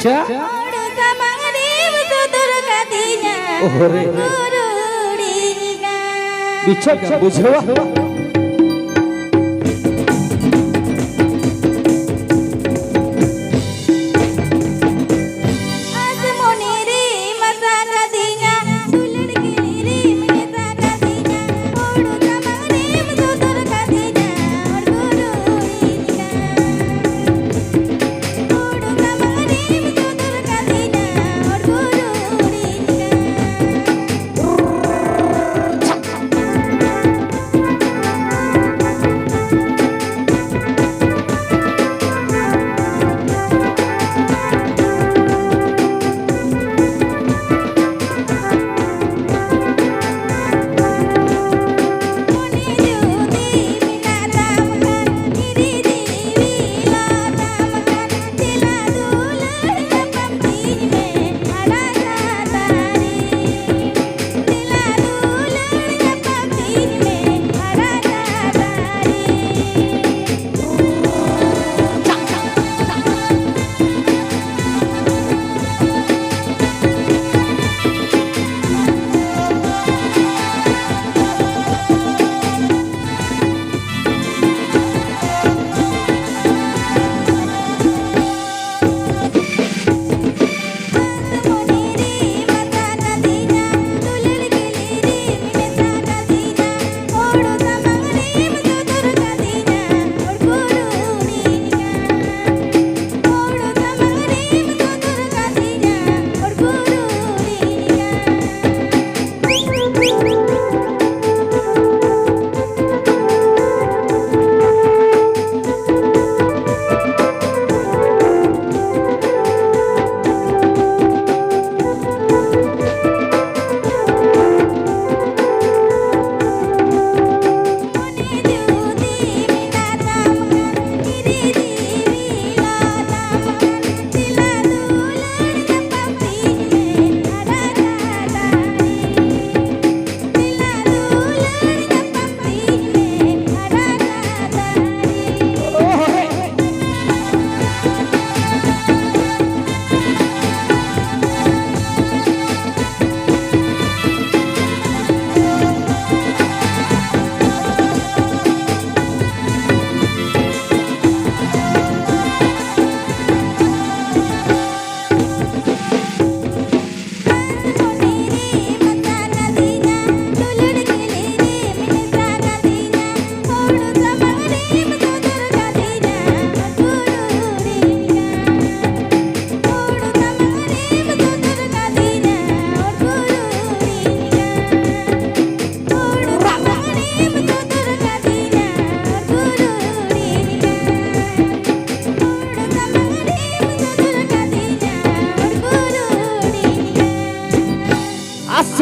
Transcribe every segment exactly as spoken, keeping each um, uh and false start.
ᱪᱟ᱾ ᱦᱚᱲ ᱥᱟᱢᱟᱝ ᱨᱮᱢ ᱥᱚᱫᱚᱨ ᱠᱟᱫᱤᱧᱟ᱾ ᱳᱦᱳ ᱨᱮ᱾ ᱜᱩᱨᱩᱲᱤᱧ ᱠᱟᱱ᱾ ᱵᱤᱪᱷᱟ ᱜᱮᱢ ᱵᱩᱡᱷᱟᱹᱣᱟ᱾ ᱟᱥ ᱢᱚᱱᱮ ᱨᱮ ᱢᱟᱥᱟ ᱠᱟᱫᱤᱧᱟ, ᱫᱩᱞᱟᱹᱲ ᱜᱮᱞᱮ ᱨᱮᱢ ᱢᱮᱥᱟ ᱠᱟᱫᱤᱧᱟ, ᱦᱚᱲ ᱥᱟᱢᱟᱝ ᱨᱮᱢ ᱥᱚᱫᱚᱨ ᱠᱟᱫᱤᱧᱟ, ᱦᱚᱲ ᱜᱩᱨᱩᱲᱤᱧ ᱠᱟᱱ᱾ ᱦᱚᱲ ᱥᱟᱢᱟᱝ ᱨᱮᱢ ᱥᱚᱫᱚᱨ ᱠᱟᱫᱤᱧᱟ, ᱦᱚᱲ ᱜᱩᱨᱩᱲᱤᱧ ᱠᱟᱱ᱾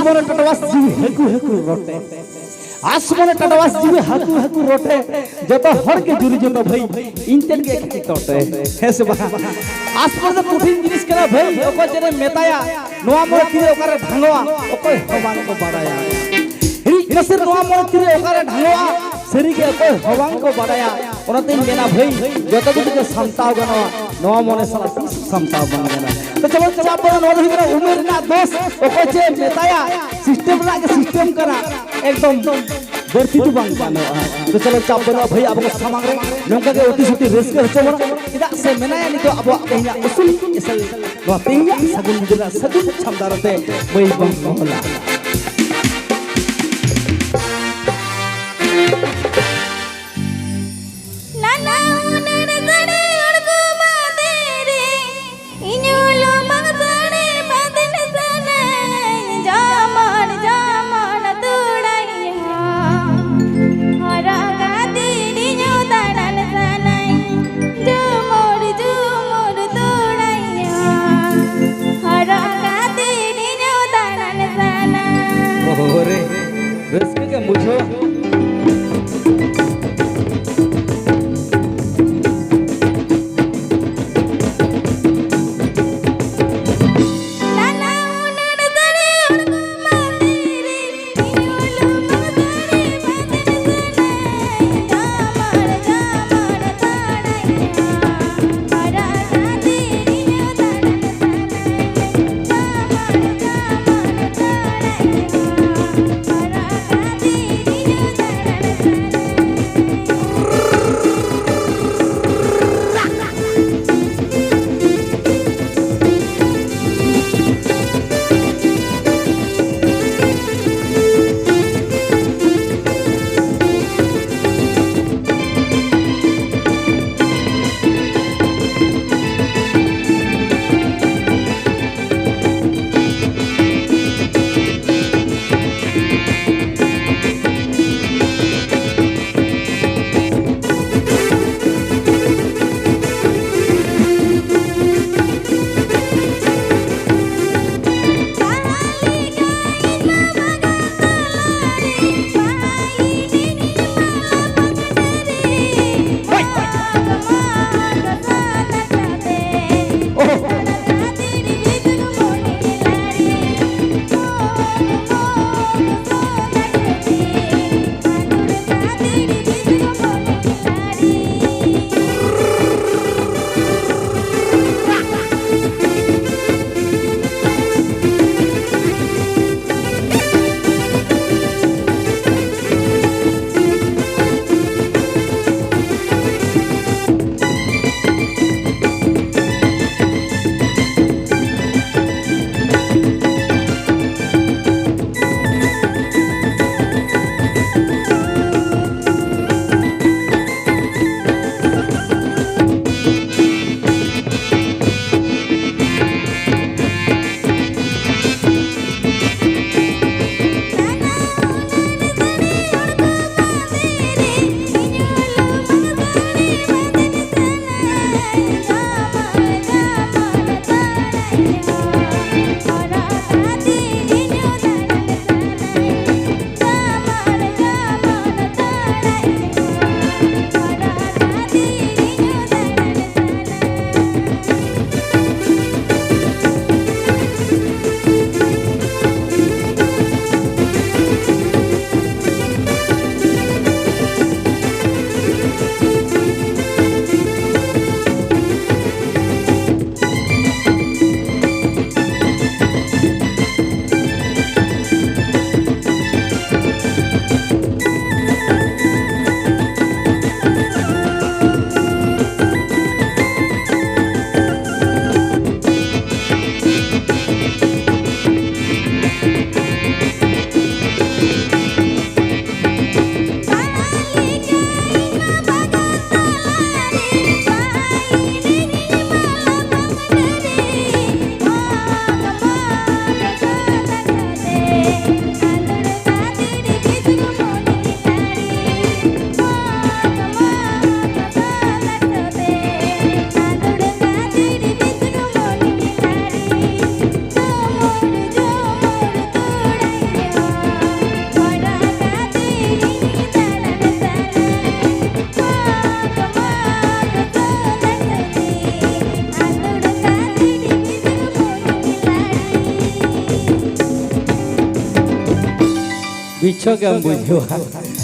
ᱢᱚᱱᱮ ᱴᱟᱴᱣᱟᱥ ᱡᱤᱣᱤ ᱦᱟᱹᱠᱩ ᱦᱟᱹᱠᱩ ᱨᱚᱴᱮ, ᱟᱥ ᱢᱚᱱᱮ ᱴᱟᱴᱣᱟᱥ ᱡᱤᱣᱤ ᱦᱟᱹᱠᱩ ᱦᱟᱹᱠᱩ ᱨᱚᱴᱮ, ᱡᱚᱛᱚ ᱦᱚᱲ ᱜᱮ ᱡᱩᱨᱤ ᱡᱚᱛᱚ ᱵᱷᱟᱹᱭ, ᱤᱧ ᱛᱮᱫ ᱜᱮ ᱮᱠᱷᱮᱱ ᱴᱚᱴᱮ᱾ ᱦᱮᱸ ᱥᱮ ᱵᱟᱝ? ᱟᱥ ᱢᱚᱱᱮ ᱫᱚ ᱠᱚᱴᱷᱤᱱ ᱡᱤᱱᱤᱥ ᱠᱟᱱᱟ ᱵᱷᱟᱹᱭ, ᱚᱠᱚᱭ ᱪᱮᱫ ᱮᱢ ᱢᱮᱛᱟᱭᱟ? ᱱᱚᱣᱟ ᱢᱚᱱᱮ ᱛᱤᱨᱮ ᱚᱠᱟᱨᱮ ᱰᱷᱟᱝᱜᱚᱜᱼᱟ, ᱚᱠᱚᱭ ᱦᱚᱸ ᱵᱟᱝ ᱠᱚ ᱵᱟᱲᱟᱭᱟ᱾ ᱦᱤᱨᱤᱡ ᱯᱟᱹᱥᱤᱨ ᱱᱚᱣᱟ ᱢᱚᱱᱮ ᱛᱤᱨᱮ ᱚᱠᱟᱨᱮ ᱰᱷᱟᱝᱜᱚᱜᱼᱟ, ᱥᱟᱹᱨᱤᱜᱮ ᱚᱠᱚᱭ ᱦᱚᱸ ᱵᱟᱝ ᱠᱚ ᱵᱟᱲᱟᱭᱟ᱾ ᱚᱱᱟᱛᱮᱧ ᱢᱮᱱᱟ ᱵᱷᱟᱹᱭ, ᱡᱚᱛᱚ ᱠᱤᱪᱷᱩ ᱜᱮ ᱥᱟᱢᱴᱟᱣ ᱜᱟᱱᱚᱜᱼᱟ, ᱱᱚᱣᱟ ᱢᱚᱱᱮ ᱥᱟᱞᱟᱜ ᱛᱤᱥ ᱥᱟᱢᱴᱟᱣ ᱵᱟᱝ ᱜᱟᱱᱚᱜᱼᱟ᱾ ᱛᱚ ᱪᱚᱞᱚ ᱪᱟᱯ ᱵᱟᱹᱱᱩᱜᱼᱟ, ᱱᱚᱣᱟ ᱫᱚ ᱦᱩᱭᱩᱜ ᱠᱟᱱᱟ ᱩᱢᱮᱨ ᱨᱮᱱᱟᱜ ᱫᱳᱥ᱾ ᱚᱠᱚᱭ ᱪᱮᱫ ᱮᱢ ᱢᱮᱛᱟᱭᱟ, ᱥᱤᱥᱴᱮᱢ ᱨᱮᱱᱟᱜ ᱜᱮ ᱥᱤᱥᱴᱮᱢ ᱠᱟᱱᱟ, ᱮᱠᱫᱚᱢ ᱵᱟᱹᱲᱛᱤ ᱫᱚ ᱵᱟᱝ ᱜᱟᱱᱚᱜᱼᱟ᱾ ᱛᱚ ᱪᱚᱞᱚ ᱪᱟᱯ ᱵᱟᱹᱱᱩᱜᱼᱟ ᱵᱷᱟᱹᱭ, ᱟᱵᱚ ᱠᱚ ᱥᱟᱢᱟᱝ ᱨᱮ ᱱᱚᱝᱠᱟ ᱜᱮ ᱩᱛᱤ ᱥᱩᱛᱤ ᱨᱟᱹᱥᱠᱟᱹ ᱦᱚᱪᱚ ᱵᱚᱱᱟ, ᱪᱮᱫᱟᱜ ᱥᱮ ᱢᱮᱱᱟᱭᱟ ᱱᱤᱛᱚᱜ ᱟᱵᱚᱣᱟᱜ ᱛᱮᱦᱮᱧᱟᱜ ᱩᱥᱩᱞ ᱮᱥᱮᱞ ᱱᱚᱣᱟ ᱛᱮᱦᱮᱧᱟᱜ ᱥᱟᱹᱜᱩᱱ ᱜᱤᱫᱽᱨᱟᱹ ᱥᱟᱹᱜᱩᱱ ᱪᱷᱟᱢᱰᱟ ᱨᱮᱛᱮ ᱢᱟᱹᱭ ᱵᱟᱹᱵᱩ ᱢᱚᱦᱞᱟ᱾ ᱱᱟᱱᱟ ᱦᱩᱱᱟᱹᱨ ᱥᱟᱹᱲᱤ ᱩᱲᱜᱩ ᱵᱟᱸᱫᱮ ᱨᱮ, ᱤᱧ ᱞᱩᱢᱟᱹᱝ ᱥᱟᱹᱲᱤ ᱵᱟᱸᱫᱮᱱ ᱥᱟᱱᱟᱧ, ᱡᱚᱢᱚᱨ ᱡᱚᱢᱚᱨ ᱛᱩᱲᱟᱹᱧ ᱦᱚᱸ᱾ ᱦᱚᱨᱚᱜ ᱠᱟᱛᱮ ᱤᱧ ᱫᱟᱬᱟᱱ ᱥᱟᱱᱟᱧ, ᱡᱩᱢᱩᱨ ᱡᱩᱢᱩᱨ ᱛᱩᱲᱟᱹᱧ ᱦᱚᱸ᱾ ᱦᱚᱨᱚᱜ ᱠᱟᱛᱮ ᱤᱧ ᱫᱟᱬᱟᱱ ᱥᱟᱱᱟᱧ᱾ ᱳᱦᱳ ᱨᱮ, ᱨᱟᱹᱥᱠᱟᱹ ᱜᱮᱢ ᱵᱩᱡᱷᱟᱹᱣ᱾ ᱵᱤᱪᱷᱚ ᱜᱮᱢ ᱵᱩᱡᱷᱟᱹᱣᱟ᱾